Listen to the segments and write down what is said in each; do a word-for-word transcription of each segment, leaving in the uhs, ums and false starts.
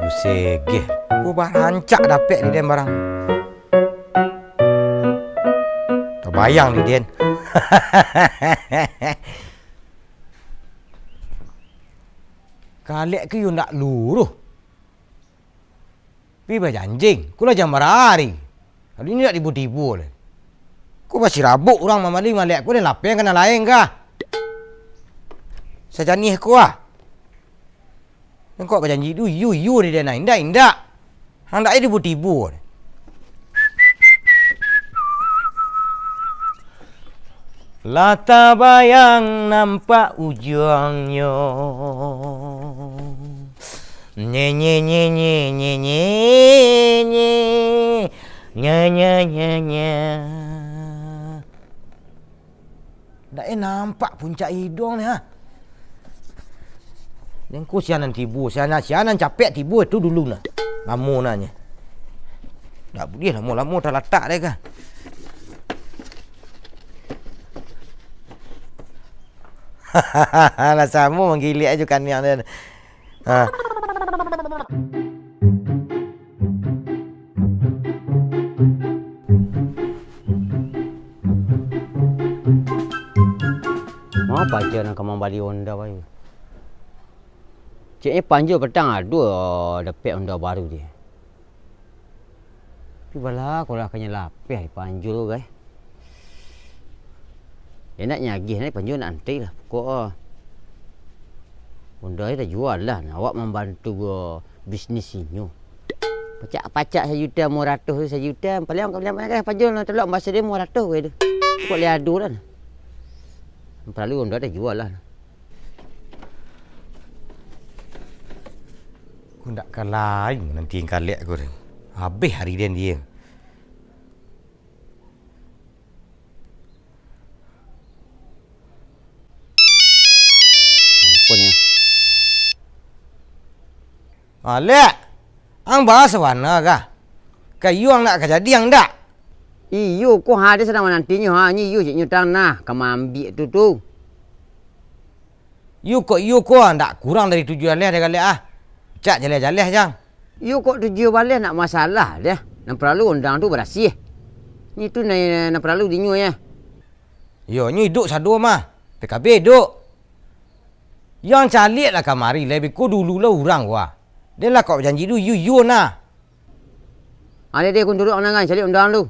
Segeh. Ku barancak dapek di den barang. Tabayang di den. Kalek ke yo ndak luruh. Pi bajanjing, ku lah jam bara ari. Kali ni ndak tibo-tibo lai. Ku basirabuk urang mambali malek ku, den lapeh ka nan lain kah? Sajaniah ku ah. Engkau bajanji tu, iyo, iyo, di den, indak, indak. Handak aja tibo-tibo. Lah tabayang nampak ujuangnyo. Nye, nye, nye, nye, nye, nye, nye. Nye, nye, nye, nye. Ndak eh nampak puncak iduang ni, ha. Dengko sia nan tibo, sia nan, sia nan capek tibo tu dulu nah. Lamo nanyo. Ndak buliah lamo-lamo talatak deh kah. Lah samo manggilek aja kaniang dia. Ha. Ma paja nan ka mambali onda baru? Ceknyo Panjul patang ado dapek onda baru je. Tapi bala ko lah kanyo lapeh di Panjul ko, gai. Yo nak nyo agiah, nak Panjul nak antai lah. Pokok, ah, onda yo tajua lah, nah, awak mambantu, ah, bisnis inyo. Pacak-pacak sajuta, limo ratuih tu sajuta, paliang, paliang, paliang, Panjul lah tolak, mambasa den limo ratuih ko tu. Pokok lai ado lah, nah. Paralu onda tajua lah, nah. Ku ndak ka lai mananti kalek ko tu. Abih ari den dia. Ampun yo. Alek, ang ba sabana kah? Ka iyo ang ndak ka jadi ang ndak? Iyo ko ha, den sadang manantinyo ha, nyo iyo ceknyo tang nah, ka maambiak tu tu. Iyo kok iyo ko, ndak kurang dari tujuah baleh dek Alek ah. Cak jaleh-jaleh jang. Iyo kok tujuah baleh ndak masalah deh. Nan paralu ondang tu barasiah. Nyo tu nan, nan paralu dinyo yo. Iyo, nyo iduik sado mah. P K B iduik. Yang caliak lah kamari, lai beko dulu lah urang ko ah. Den lah kok bajanji tu, iyo, iyo nah. Alek deh, kun duduak nan gai, caliak ondang tu.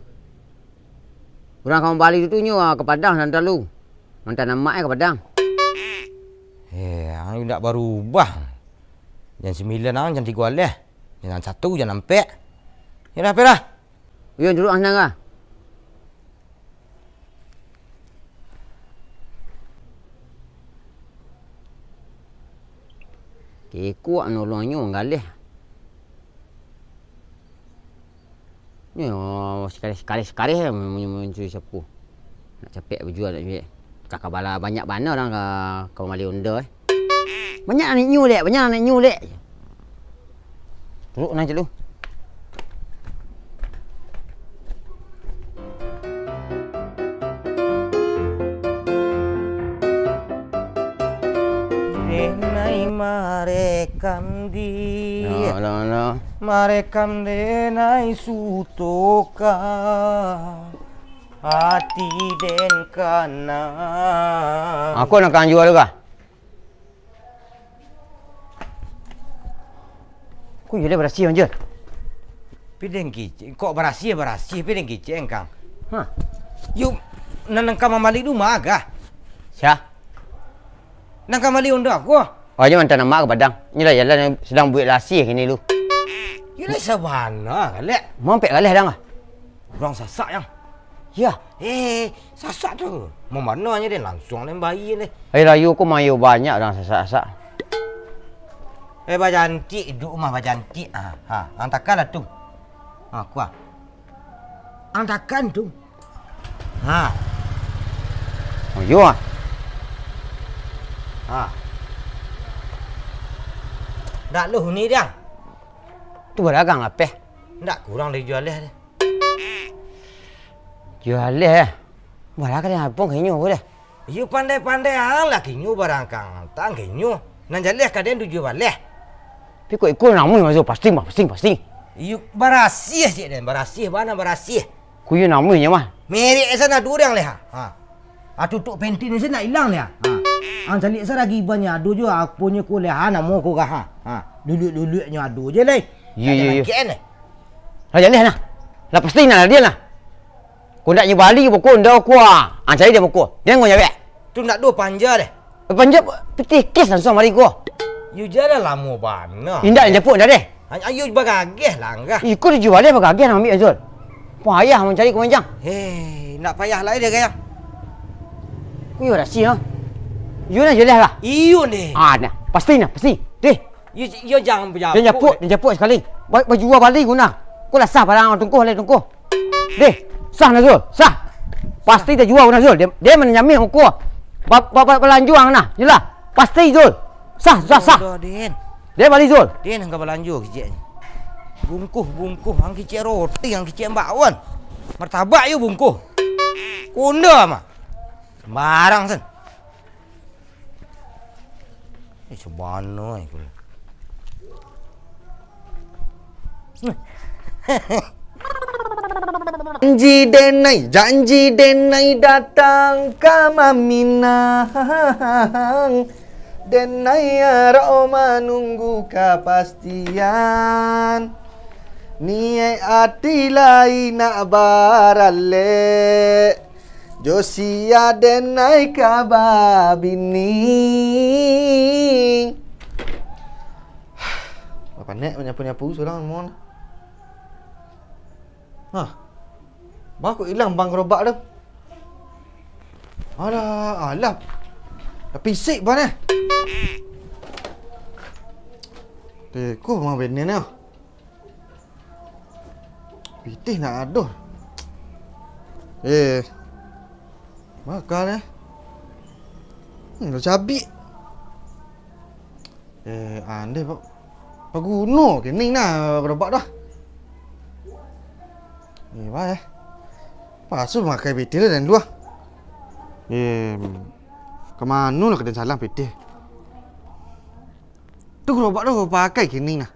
Urang ka mambali tu, tu nyo ka Padang nan talu. Mantan amak eh ka Padang. Eh, ang indak barubah. Jam sambilan ang, jam tigo aleh. Jam satu, jam ampek. Yo dah, pai lah. Yo, duduak ang nan gai. Kekuak nolong nyo manggaleh. Nyo, sakaleh-sakaleh mun-, mun-, muncul sapu. Nak capek bajua, nak jual. Ka, ka bala banyak bana urang ka, ka mambali onda, eh. Banyak anak nyo, Lek, banyak anak nyo, Lek. Duduak nan celu. Denai marekam di. Nah, nah, nah. Marekam denai sutoka. Ati den kana. Aku nak kanjua tu kah? Ku yo lah barasiah, Manjul. Pideng kicek, kok barasiah, barasiah, pideng kicek, Kang. Hah? Yo, nan, nan ka mambali rumah kah? Sia? Nan ka mambali onda ko. Oh, nyo mantan amak ka Padang. Nyo lah jalan sadang buek lasiah kini lu. Yo lah sabana, Lek. Mampek galeh dang ah. Urang sasak, Yang. Yah. Eh, sasak tu. Mambana nyo deh, langsuang den bayia deh. Ari rayo ko mayo banyak urang sasak-sasak. Eh, bajantik, iduik rumah bajantik. Ha, ha, ang takan lah tu. Ha, kuah. Ang takan tu. Ha. Oh, iyo ah. Ha. Ndak lu ni dia. Tu badagang lapeh. Ndak kurang dari jual leh. Jual leh, eh. Bara kali abang ka inyo ko deh? Iyo pandai-pandai ang lah ka inyo barang kang tang ka inyo. Nan jaleh ka den tujuah baleh. Tapi kok iko namuah, Zul? Pasting, bah, pasting, pasting. Iyo, barasiah ciek den, barasiah, bana barasiah. Ko iyo namuahnyo, mah. Merek asa ado dek ang leh, ha. Ha. Ah, tutuik pentin asa ndak ilang leh, ha. Ha. Ang caliak asa lagi banyak ado juo, aponyo ko leh, ha, namo ko kah, ha. Ha. Duluak-duluaknyo ado je leh. Iyo, iyo, iyo. Lah jaleh nah. Lah pasti nah, lah dia nah. Ko ndak nyo bali beko ndak ko, ah. Ang cari dia beko. Dia ngau nyawek. Tu ndak do panja deh. Panja pitih kes langsuang mari ko. Yo jalan lamo bana. Indak, indak pun dah deh. Ayo bagageh langkah. Iko dijual deh bagageh nak ambiak Zul. Payah mancari ko manjang. Hei, ndak payah lai deh gaya. Ko yo rasi ha. Yo nah jelas lah. Iyo deh. Ah nah, pasti nah, pasti. Deh. Yo, yo jangan Dia bajapuk. Japuk, dia japuk sekali. Ba- Bajua bali guna. Ko lah sah barang tungkuh lai tungkuh. Deh, sah nah Zul, sah. Pasti tajua nah Zul. Dia, dia manjamin hukum. Ba- ba- ba- Balanjuang nah, jelas. Pasti Zul. Sah, sah, sah. Udah, Din. Dia bali Zul. Din, angka balanjo kicik. Bungkuh, bungkuh, ang kicik roti, ang kicik bakwan. Martabak yo bungkuh. Kunda mah. Sembarang sen. Eh, sabana ai ko. Janji denai, janji denai datang ka maminang. Denai arok manunggu kapastian. Niaik ati lai nak baralek. Jo sia denai ka babini. Lah panek manyapu-nyapu surang rumah. Hah. Baa kok ilang bang gerobak tu? Alah, alah. Dah pisik ban eh. Eh, ko mah benen ah. Pitih nak adoh. Eh. Makan eh. Hmm, dah cabik. Eh, andeh pak. Paguno kini nah gerobak dah. Eh, bah eh. Pasu makai pitih dah dan dua. Eh, kemano lah kena salah pitih. Tu gerobak tu pakai kini nah.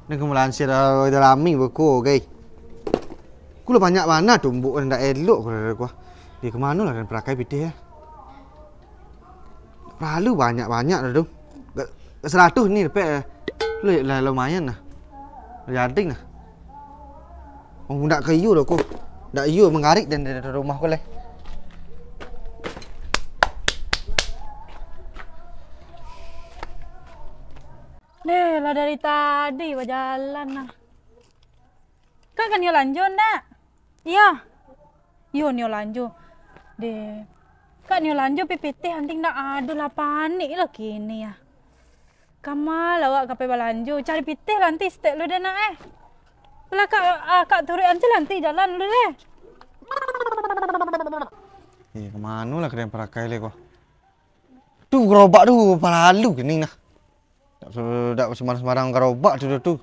Nan ka malansir dalam rami beko gai. Kulo banyak bana tumbuk nan dak elok ko dari kuah. Di kemano lah dan perakai pitih eh. Paralu banyak-banyak dah tu. Gak, gak seratus ni dapek eh. Lu lah lumayan lah. Lah jadi lah. Oh, ndak ka iyo doh ko. Ndak iyo manggarik den dari rumah ko lai. Deh, lah dari tadi bajalan nah. Kak, kan nio lanjo ndak? Iyo. Iyo, nio lanjo. Deh. Kak, nio lanjo pi pitih anting ndak ado lah, panik lah kini ah. Kama lah awak ka pai balanjo, cari pitih lah anti sitek lu deh nak eh. Lah kak, ah, kak turuik anti lah anti jalan lu deh. Eh, kemano lah kalian perakai le ko? Tu gerobak tu paralu kini nah. Dak se-, dak sembarang-sembarang gerobak tu, tu, tu.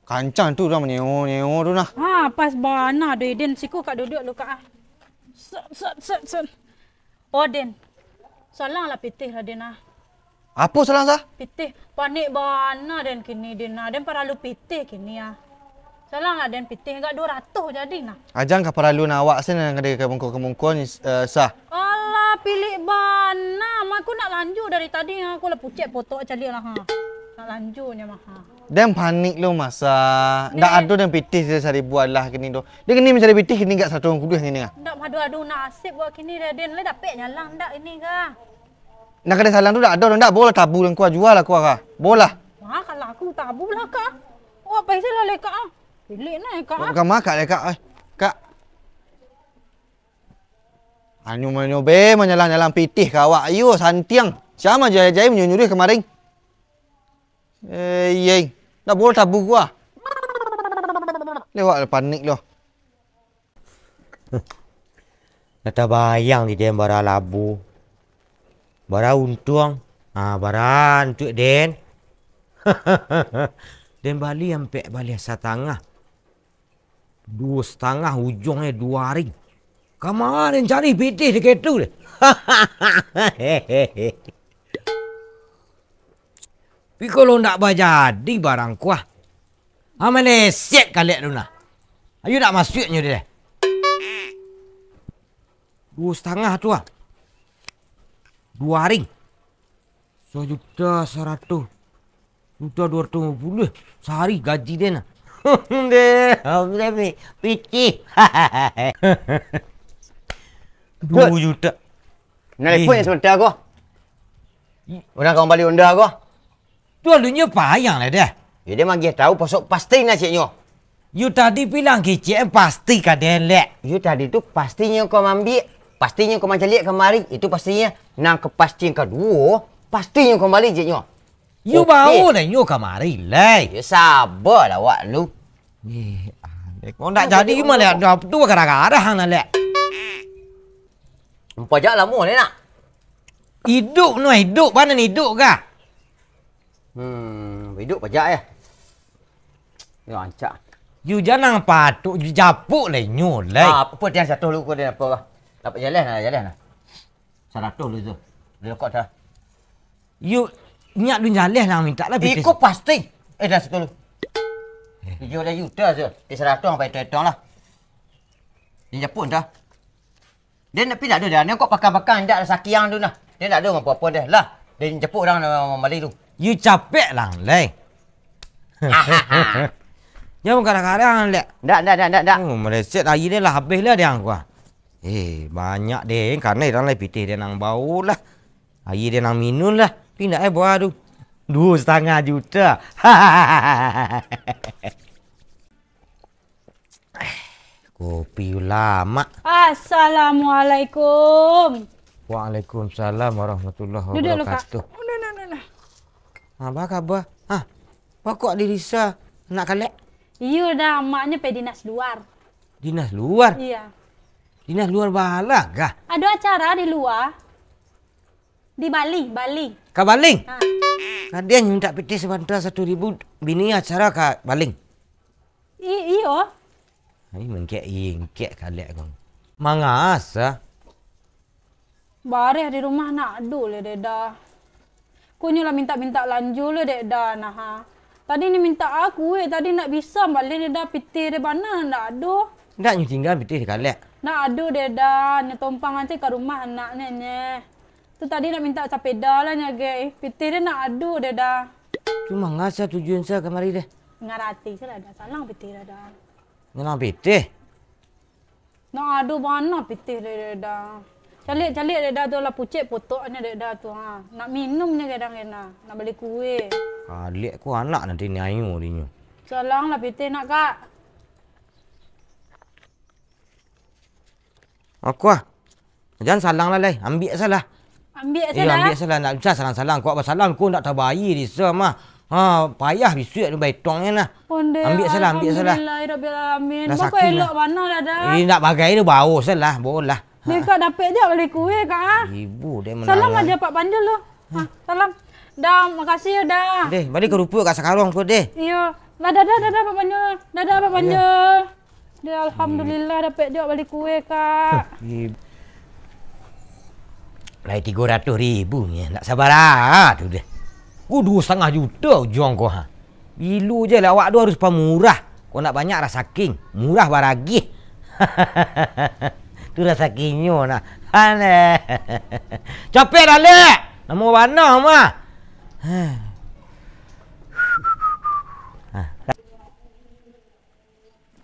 Kancang tu urang manyewo-nyewo tu nah. Ha, pas bana doh Iden, siko kak duduak lu kak ah. Set, set, set, set. Oh, Den. Salang lah pitih lah, Den, ah. Apo salang, Sa? Pitih. Panik bana, Den, kini, Den, ah. Den paralu pitih kini, ah. Salang lah, Den, pitih. Agak duo ratuih jadi, nah. Ajan ka paralu awak sen nan ka di kamungko-kamungko ni, eh, Sa. Alah, pilik bana. Mako nak lanjut dari tadi, ah. Aku lah pucek potok caliak lah, ha. Nak lanjutnya, mah, ha. Den panik lo masa. Ndak ado den pitih saribu alah kini tu. Den kini mancari pitih kini gak saratuih ribu kini ah. Ndak pado ado nasib buek kini, Raden. Lai dapek nyalang ndak kini ka? Ndak ka den salang tu ndak ado, ndak bolah tabu den kua, jua lah kua ka. Bolah. Wah, kalau aku tabu lah ka. Wah, paisa lah leka ah. Pilik nah ka ah. Bukan makak leka eh. Kak. Anyo manyo be manyalang-nyalang pitih ka awak. Iyo, santiang. Sia mah jai-jai manyuruh kamarin. Eh, iyo, ndak bolah tabu gua. Lewat lah panik lo. Lah tabayang di den bara labu. Bara untuang. Ah, bara untuak den. Den bali ampek baleh satangah. Duo satangah ujuangnyo duo ari. Kama den cari pitih di ketu deh. Tapi kalau ndak bajadi barang ko ah, ah, malesek kalek tu nah. Ayo ndak masuaknyo deh. Duo satangah tu ah. Duo hari. Sajuta saratuih. Juta duo ratuih limo puluah. Sahari gaji den nah. Deh, pitih. Duo juta. Nalepon Eh. Samanta ko. Urang ka mambali onda ko. Tu alunyo payang lah dah. Yo, dia magiah tahu, pasok pasti nasiaknyo. Yo tadi bilang kicik pasti ka delek. Yo tadi tu pasti nyo ka maambiak, pasti nyo ka mancaliak kamari. Itu pastinyo. Nan ka pasti nan kaduo, pasti nyo ka mambali ceknyo. Yo Oke. Bawo lah nyo kamari lai. Yo sabar lah awak lu. Eh, ah, kok ndak jadi mah lek, tu gara-gara hang nak lek. Ampajak lamo ni nak. Iduik no iduik, bana iduik kah? Hmm, iduik pajak eh. Yo rancak. Yu janang patuk, yu japuk lah inyo lai. Ah, apa dia satu lu ko dia apa kah? Dapat jalan lah, jalan lah. Saratus lu tu. Dia kok dah. Yu nyak dun jaleh lah minta lah. Iko pasti. Eh dah satu lu. Tujuh belas juta tu. Di saratus sampai tetong lah. Dia japuk dah. Dia nak pindah tu dah. Ni kok pakan-pakan indak ada sakiang tu nah. Dia tak ada apa-apa dah. Lah, dia jemput orang nak mambali tu. Yu capek lah, Leh. Jangan kadang-kadang, Leh. Ndak, ndak, ndak, ndak, ndak. Oh, meleset air dia lah habis lah dia angku ah. Eh, banyak deh, karena orang lai pitih dia nang bau lah. Air dia nang minum lah. Pindah eh buah tu. Dua setengah juta. Kopi ulamak. Assalamualaikum. Waalaikumsalam warahmatullahi Duduk lu, Kak. Wabarakatuh. Nah, nah, nah, nah. Apa khabar? Hah? Pakok di Risa nak kalek? Iyo dah, maknyo pai dinas luar. Dinas luar? Iya. Dinas luar bala kah? Ada acara di luar. Di Bali, Bali. Ka Baling? Ha. Kadian minta pitih sabanta satu ribu, bini acara ka Baling. I-, iyo. Ai mengkek-ingkek kalek kau. Mangasa. Bareh di rumah nak ado leh deda. Kunyo lah mintak-mintak lanjo leh deda nah ha. Tadi ni mintak aku eh, tadi nak bisa baleh deda pitih deh bana nak ado. Ndak nyo tingga pitih di kalek. Nak ado deda, nyo tompang aja ka rumah anak nyo nyeh. Tu tadi nak mintak sapeda lah nyo gai. Pitih deh nak ado deda. Tu mangasa tujuan sa kamari deh. Ngarati se lah dah, salang pitih dah dah. Nyalang pitih. Nak ado bana pitih dek Deda. Caliak-caliak Deda tu lah pucek potoknyo Deda tu ha. Nak minumnyo gadang-gadang. Nak bali kue. Aliak ko anak nanti ni ayo dinyo. Salang lah pitih nak kak. Aku ah. Jan salang lah lai, ambiak salah. Ambiak salah. Iyo, ambiak salah, ndak usah salang-salang. Kok basalang ko ndak tabayia desa mah. Ha, payah bisuak tu baetong nyo nah. Ondeh, ambiak salah, ambiak salah. Alhamdulillah, ya Rabbil Alamin. Dah sakik elok bana dah, dah. Eh, ndak bagai tu bawo salah, bolah. Dek kak dapek je bali kue kak ah. Ibu dia menangis. Salam aja Pak Panjul tu. Ha, salam. Dah, makasih ya dah. Deh, bali ka rupuak kak sakarong ko deh. Iyo. Lah dadah, dadah Pak Panjul. Dadah Pak Panjul. Deh, alhamdulillah dapek juo bali kue kak. Lai tigo ratuih ribu nyo, ndak sabara tu deh. Ko duo satangah juta ujuang ko ha. Bilo je lah awak tu harus pamurah. Ko ndak banyak rasaking, murah baragih. Tu rasakingnyo nah. Aneh. Capek lah lek. Namo bana mah.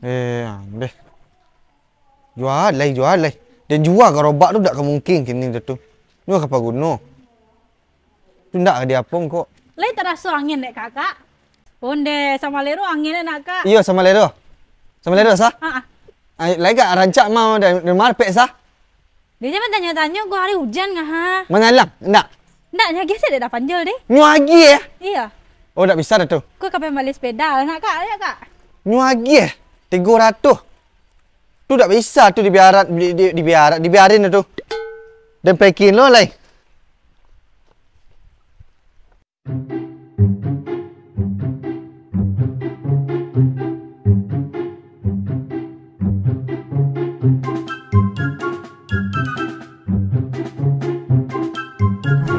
Eh, andeh. Jua lai, jua lai. Den jua garobak tu dak ka mungkin kini dah tu. Nyo ka paguno. Tu ndak ka diapo kok. Lai taraso angin dek kakak? Ondeh, samalero angin nak kak. Iyo, samalero. Samalero sah? Ha ah. Ai, lai gak rancak mau dari marpek sah? Dia jangan tanya-tanya, gua hari hujan ngah ha. Manalang, ndak? Ndak, nyo agiah se dek dah panjul deh. Nyo agiah? Iya. Oh, ndak bisa dah tu. Gua kapan bali sepeda, nak kak, ya kak? Nyo agiah tigo ratuih. Tu ndak bisa tu dibiarat, di, di, dibiarat, dibiarin dah tu. Den pekin lo lai.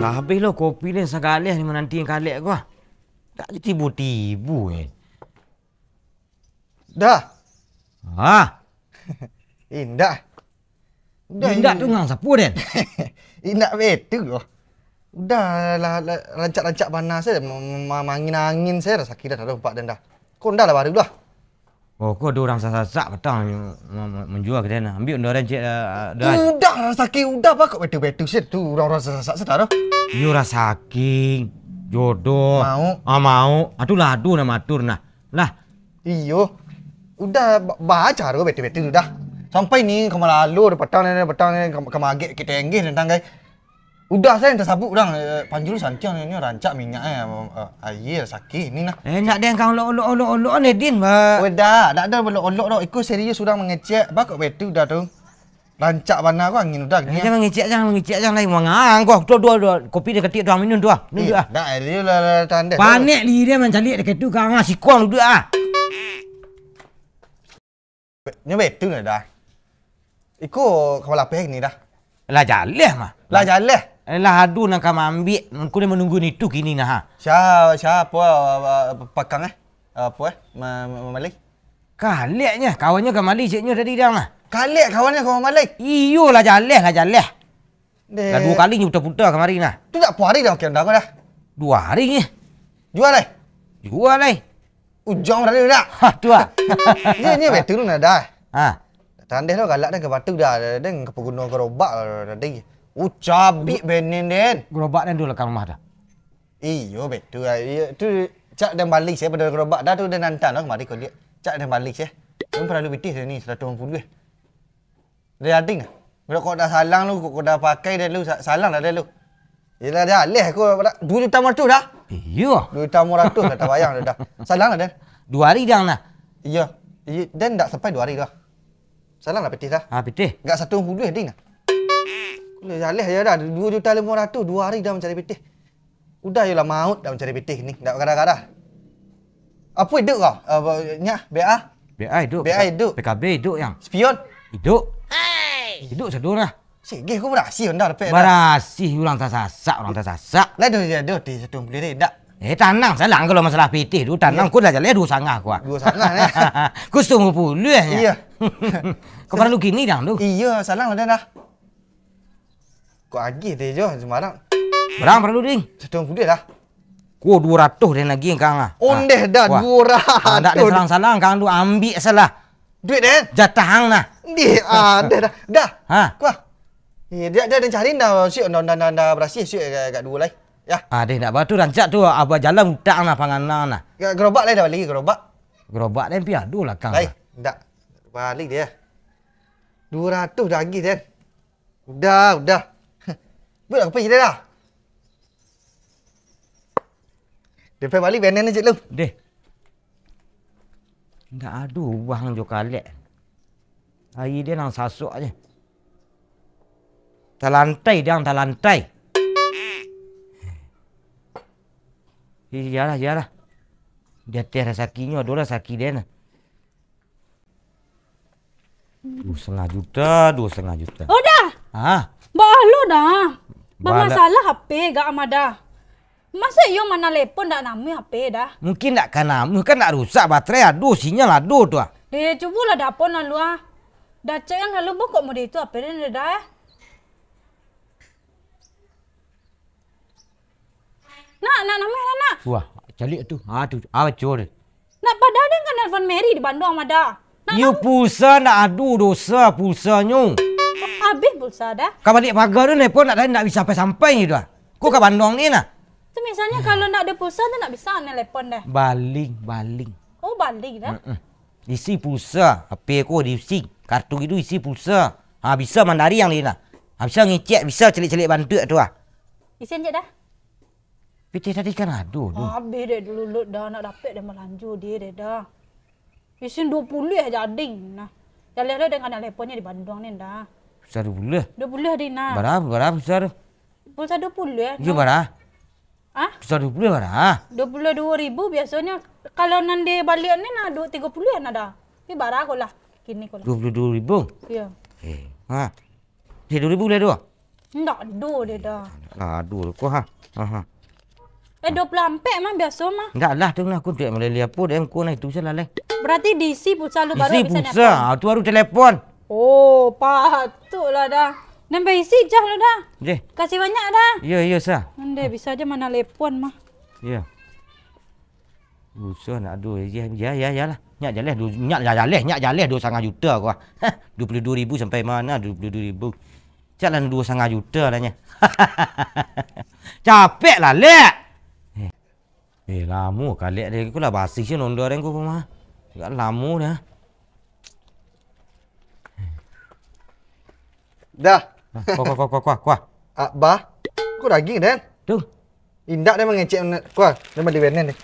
Lah habih lo kopi ni sagaleh ni mananti kalek ko ah. Tak tibo-tibo, eh. Dah. Hah? Indak. Udah, indak tu nang sapo, Den? Indak betu doh. Udah lah, lah, rancak-rancak bana sajo, ma-, ma-, mangin-angin sajo rasaki dah, tarumpah den dah. Ko ndak lah baru dah. Oh, ko ado urang sasak-sasak patang ma-, ma-, manjua ka den. Ambiak undangan ciek, ah, dah. Udah rasaki, udah, ba kok betu-betu sajo tu urang-urang sasak-sasak sajo. Iyo rasaki, jodoh. Mauk. Ah, mauk. Ah, tu lah ado nan maatur nah. Lah. Iyo. Udah ba-, ba caro betu-betu tu dah. Sampai ni ka malalo, patang ni, patang ni, ka, ka magek kito enggeh tantang gai. Udah sajo tasabuik urang, eh, panjuru santiang ni, ni rancak minyak, eh, eh, aia, rasaki ni nah. Eh, ndak den kang olok-olok, olok-olok ni, Din, ba. Oh, dak, dak ado olok-olok doh. Iko serius urang mangecek, ba kok betu dah tu. Rancak bana ko angin udah. Eh, jan mangecek, jan mangecek, jan lai. Mangang ko. Tu, tu, tu. Kopi dah katik tu, minum tu, ah. Minum tu, ah. Dak, dia lah, lah, tandeh tu. Panek li dia mancaliak dekat tu, kang, ah, sikuang duduak, ah. Nyo betu nah dah. Iko kapalo apo ni dah? Lah jaleh mah. Lah jaleh. Eh, lah ado nan ka maambiak, ngku ni manunggu nitu kini nah, ha. Sia-, siapo, ah, ah, pakang, eh? Apo, eh? Ma-, ma-, mamalih? Kaleknyo, kawannyo ka mamalih ceknyo tadi dah mah. Kalek kawannyo ka mamalih? Iyo lah jaleh, lah jaleh. Deh. Lah duo kali nyo puta-puta kamari nah. Tu dak puari dah, oke, dah ko dah. Duo hari nyo. Jua lai. Jua lai. Ujuang tadi dah. Ha, tu ah. Nyo, nyo betu nah dah. Ha. Tandeh lo galak dah ka batu dah, dah, dah ka paguno garobak lah tadi. Ucabik benen den. Garobak den tu lah ka rumah dah. Iyo, betu ah. Iyo, tu cak den bali se pado garobak dah tu den antan lah kamari ko liak. Cak den bali se. Den paralu pitih ni saratuih limo puluah. Dari ading ah. Kalau kau dah salang lu, kau dah pakai dah lu, sa-, salang dah, dah lu. Yelah, dah leh aku duo juta limo ratuih dah. Iyo. Duo juta limo ratuih dah tabayang dah, dah. Salang dah, dah. Duo hari dah nah. Iyo. Iyo, dan dak sampai duo hari dah. Salang dah pitih dah. Ha, pitih. Dak saratuih limo puluah ding dah. Dah leh yo dah, duo juta limo ratuih, duo hari dah mancari pitih. Udah yo lah maut dah mancari pitih ni, dak garah-garah. Apo iduik kau? Apo, nya, B A? B A iduik. B A iduik. P K B iduik, Yang. Spion? Iduik. Iduik sado lah. Sigeh ko barasih dah dapek dah. Barasih urang tasasak, urang tasasak. Lah, ado, ado, di satu puluah dah, dak? Eh, tanang, salang kalau masalah pitih tu, tanang. Iyo. Ko lah jaleh duo sangah ko ah. Duo sangah, nah. Ko satu puluah nyo. Iyo. Ko paralu kini, Dang, tu? Iyo, salang lah, dah. Kok agih deh jo, sembarang. Barang paralu, Ding? Satu puluah lah. Ko duo ratuih den agiah kang ah. Ondeh dah, duo ratuih. Ah, dak den salang-salang, kang tu ambiak salah. Duit den? Jatah ang nah. Dih, ah, dah, dah. Dah. Ha. Kuah. Iya, dia, dia, dia cari dah, siuk, dah, dah, dah, dah barasih, siuk agak, agak duo lai. Ya. Ah, deh, nak batu rancak tu, abah jalan utak nah, pangana nah. Ga-, gerobak lai dah bali, gerobak. Gerobak den pi ado lah, kang. Lai, dah. Bali dia. Duo ratuih dah agih den. Udah, udah. Buek lah kopi kito dah. Dempet bali benen cik lu. Deh. Ndak ado uang jo kalek. Aia dia nan sasok aja. Talantai dia, talantai. Iyalah, iyalah. Di ateh rasakinyo, ado rasaki dia nah. Duo satangah juta, duo satangah juta. Oh, dah. Hah? Bah lo dah. Bamasalah H P gak Amada. Masa iyo manalepon dak namuah H P dah? Mungkin dak ka namuah, kan dak rusak baterai, ado sinyal ado tu ah. Deh, cubolah dapo nan lu ah. Dah cek kan lalu bokok mode itu H P dah dah. Nak, nak namuah lah, nak. Wah, caliak tu. Ah, tu, ah, bacor. Nak padahal den kan nelfon Mary di Bandung, Amada. Nak iyo, pulsa ndak ado, dosa pulsanyo. Abih pulsa dah. Ka baliak paga tu nelpon ndak, ndak bisa sampai-sampai tu ah. Ko ka Bandung ni nah. Tu misalnyo kalau ndak ado pulsa tu ndak bisa nelepon dah. Baling, baling. Oh, baling dah. Mm-mm. Isi pulsa, H P ko diisi, kartu itu isi pulsa. Ha, bisa mandariang di nah. Ha, bisa ngecek, bisa caliak-caliak bantuak tu ah. Isi cek dah. Pitih tadi kan ado tu. Abih dek dulu Lut dah, nak dapek dah malanjua dia dek dah. Isin duo puluah jadi nah. Jaleh lo dengan nelponnyo di Bandung ni dah. Pulsa duo puluah? Duo puluah di nah. Bara, bara pulsa tu? Pulsa duo puluah. Iyo, bara? Ah? Pulsa duo puluah bara? Duo puluah duo ribu biasonyo. Kalau nan di baliak ni nah, duo tigo puluah nah dah. Tapi bara ko lah. Kini ko lah. Duo puluah duo ribu? Iyo. Eh, ha. Di duo ribu lah tu? Ndak ado deh dah. Lah ado ko ha. Ha, ha. Eh, dua puluah ampek mah biaso mah. Ndak lah tu lah, aku ndak malili apo, dek ko nah itu salah lai. Berarti diisi pulsa lu baru bisa nelpon. Isi pulsa, ah, tu baru telepon. Oh, patuiklah dah. Nan baisi jah lu dah. Jeh. Kasih banyak dah. Iyo, iyo, sa. Ndeh, bisa aja manalepon mah. Iyo. Pulsa ndak ado, ya, ya, ya, ya lah. Nyak jaleh, du-, nyak jaleh, nyak jaleh duo satangah juta ko. Hah, duo puluah duo ribu sampai ma duo puluah duo ribu. Cak lah duo satangah juta lah nyo. Capek lah, Lek. Eh, eh, lamo kalek deh, ko lah basi sih nondo deh ko mah. Agak lamo dah. Dah. Kuah, kuah, kuah, kuah, kuah. Ah, bah. Kok daging, Den? Tu. Indak, den mangecek, kuah, den bali benen deh.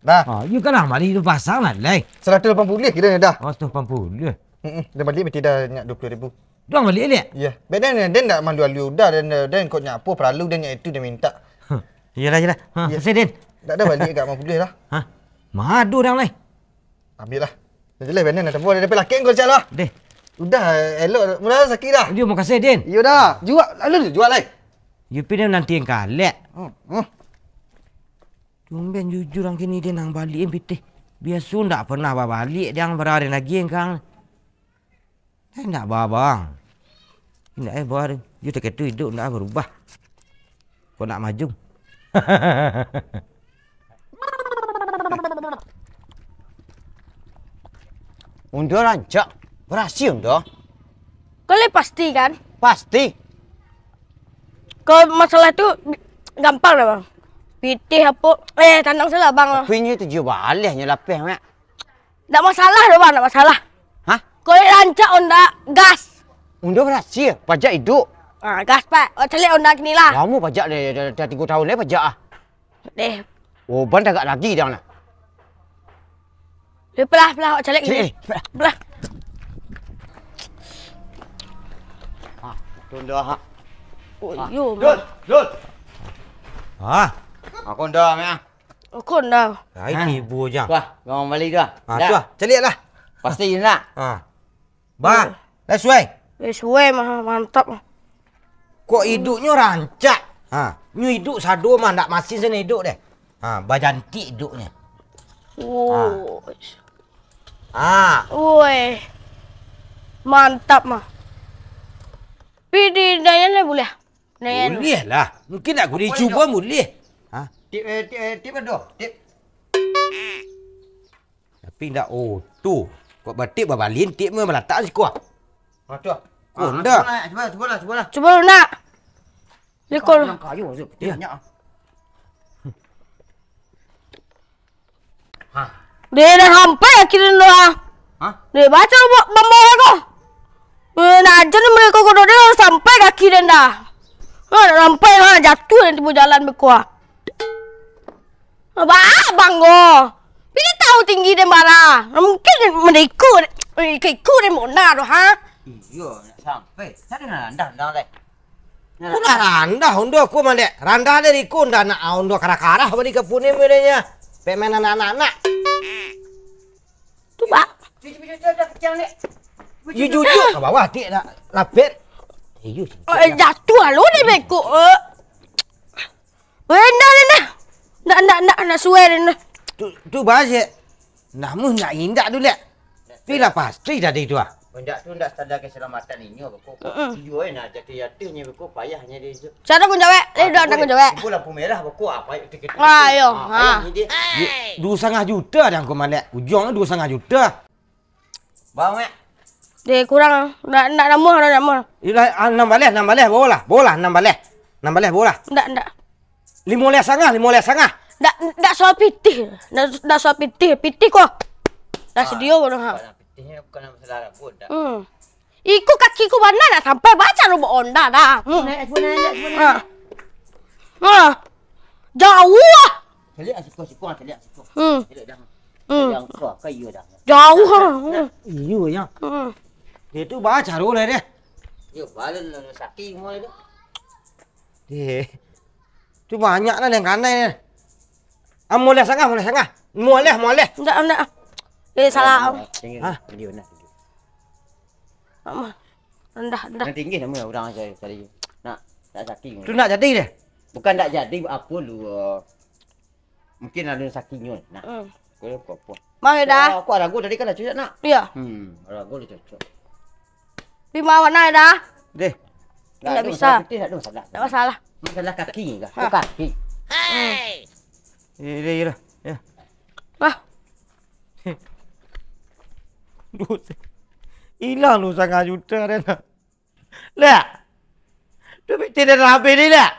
Dah. Ah, iyo kan, bali tu pasang lah, lai. Saratus lapan puluah kiro dah. Oh, saratus lapan puluah. Heeh, den bali piti dah nyak duo puluah ribu. Duang bali, Lek? Iyo. Bek den, den ndak malu-alu dah, den, den kok nyak apo paralu, den nyak itu den mintak. Huh. Iyolah, iyolah. Ha, iyo. Kasih, Den. Ndak ado bali agak limo puluah lah. Hah? Ma ado dang, lai? Ambiak lah. Dah jelas benen dah, tabuah dah, dapek lakek kau cak lah. Deh. Udah, elok. Mula sakit dah. Iyo, makasih, Den. Iyo dah. Jual, lalu jual, lai. Iyo, pi den nanti kalek. Hmm, hmm. Tumben jujur ang kini, Den, nang baliak pitih. Biaso ndak pernah babaliak, dang, bara den lagi, Kang. Eh, ndak ba-, bang. Indak, eh, ba-, yo, takah tu iduik ndak barubah. Kok ndak maju. Undo rancak, barasia undo. Kau lai pasti, kan? Pasti. Kalau masalah tu, gampang lah, Bang. Pitih apo, eh, tanang salah, Bang. Tapi nyo tujuah baleh nyo lapeh, Mak. Ndak masalah doh, Bang, ndak masalah. Hah? Kau rancak onda, gas. Onda barasia, pajak iduik. Ah, gas, Pak. Awak caliak onda kini lah. Lamo pajak deh, dah, dah tigo tahun lai pajak ah. Deh. Oh, ban tagak lagi dah nah. Deh, pelah, pelah, awak caliak kini. Caliak, eh, pelah. Pelah. Ah, tunda, ha. Oh, ah, iyo, Dul, Bang. Dul. Ah. Aku onda, Mak. Kok ndak? Ai, tibo jang. Wah, gawan bali tu ah. Ah, tu ah. Caliak lah. Pasti nak. Ah. Bah, lah suai. Eh, suai mah, mantap. Kok iduiknyo rancak? Ha, nyo iduik sado mah, ndak masin sajo iduik deh. Ha, bajantik iduiknyo. Oh. Ha. Woi. Mantap mah. Pidi dayan lah boleh. Nah, ya, buliah lah. Mungkin nak gudi cubo buliah. Ha? Tip, eh, tip, eh, tip ado, tip. Tapi ndak oto. Kok batip babalin, tip mah balatak siko. Ha, tu. Kok ndak? Cubo lah, cubo lah, cubo lah. Cubo lu nak. Likol. Yang kayu, maksud, tip banyak ah. Hah? Deh, dah sampai kaki den tu ah. Hah? Deh, baco buek bambo ko. Eh, nak aja ni mereka ko deh, dah sampai kaki den dah. Ha, dah sampai ha, jatuah den tibo jalan beko ah. Ba, banggo. Bila tahu tinggi den bara. Mungkin den mereka, eh, iko den bona tu ha. Iyo, nak sampai. Tadi nak randah, randah deh. Ko lah randah ondo ko, Malek. Randah dari ko ndak nak ondo karah-karah bari ka punem bedanya. Pek main anak-anak. Tu, Pak. Cuci, cuci, cuci, cuci, kecil, Lek. Cuci, cuci. Jujur ka bawah, tik nak lapet. Iyo, cuci. Eh, jatuah lo ni beko. Eh. Weh, ndak, ndak, ndak. Ndak, ndak, ndak, ndak suwe den, ndak. Tu, tu, Bajek. Namun ndak indak tu, Lek. Tapi lah pasti tadi tu, ah. Indak tu ndak sadar keselamatan inyo, beko. Mm-mm. Iyo, eh, nah, jatuh-jatuhnyo, beko, payahnyo di situ. Siapa tanggung jawab? Eh, ah, dah tanggung jawab. Timbul lampu merah, beko, apa itu kita? Ah, iyo. Ah, ah. Payahnyo dia. Duo satangah juta dah angko malek. Ujuang duo satangah juta. Bang, Mek. Deh, kurang. Ndak, ndak namuah, ndak namuah. Iyolah, ah, anam baleh, anam baleh, bawolah. Bawolah, anam baleh. Anam baleh, bawolah. Ndak, ndak. Limo baleh satangah, limo baleh satangah. Ndak, ndak soal pitih. Ndak, ndak soal pitih. Pitih ko. Ndak sadio ko dah, ha. Bukan pitihnyo, bukan masalah rabun, dak. Hmm. Iko kaki ko bana ndak sampai baco lo baonda dah. Hmm. Naik, naik, naik, naik. Ha. Ha. Jauah. Caliak siko, siko, caliak siko. Hmm. Caliak dah. Hmm. Caliak angko, ka iyo dah. Jauah. Nah, nah. Iyo, ya. Hmm. Dia tu ba caro lah deh. Yo, balen lah sakit semua tu. Eh. Tu banyak lah yang kanai ni. Ah, moleh satangah, moleh satangah. Moleh, moleh. Ndak, ndak. Eh, salah. Tinggi, tinggi. Hah? Tinggi, nah, tinggi. Mak, mak. Rendah, rendah. Yang tinggi nama orang saya tadi. Nak, nak sakit. Tu nak jadi deh. Bukan ndak jadi apo lu. Mungkin ado sakinyo. Nah. Hmm. Kau apa? Mang Eda. Aku arago tadi kan dah cocok nak. Iya. Hmm, arago dah cocok. Di mana Eda? Deh. Ndak bisa. Tidak ada masalah. Ndak masalah. Masalah kaki kah? Hah. Kaki. Iya, iya, iya. Ya. Wah, Duh. Hilang tu sangat juta dah nak. Lah. Duit tidak habis ni lah.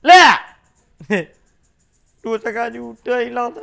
Lah. Dua setengah juta hilang tu.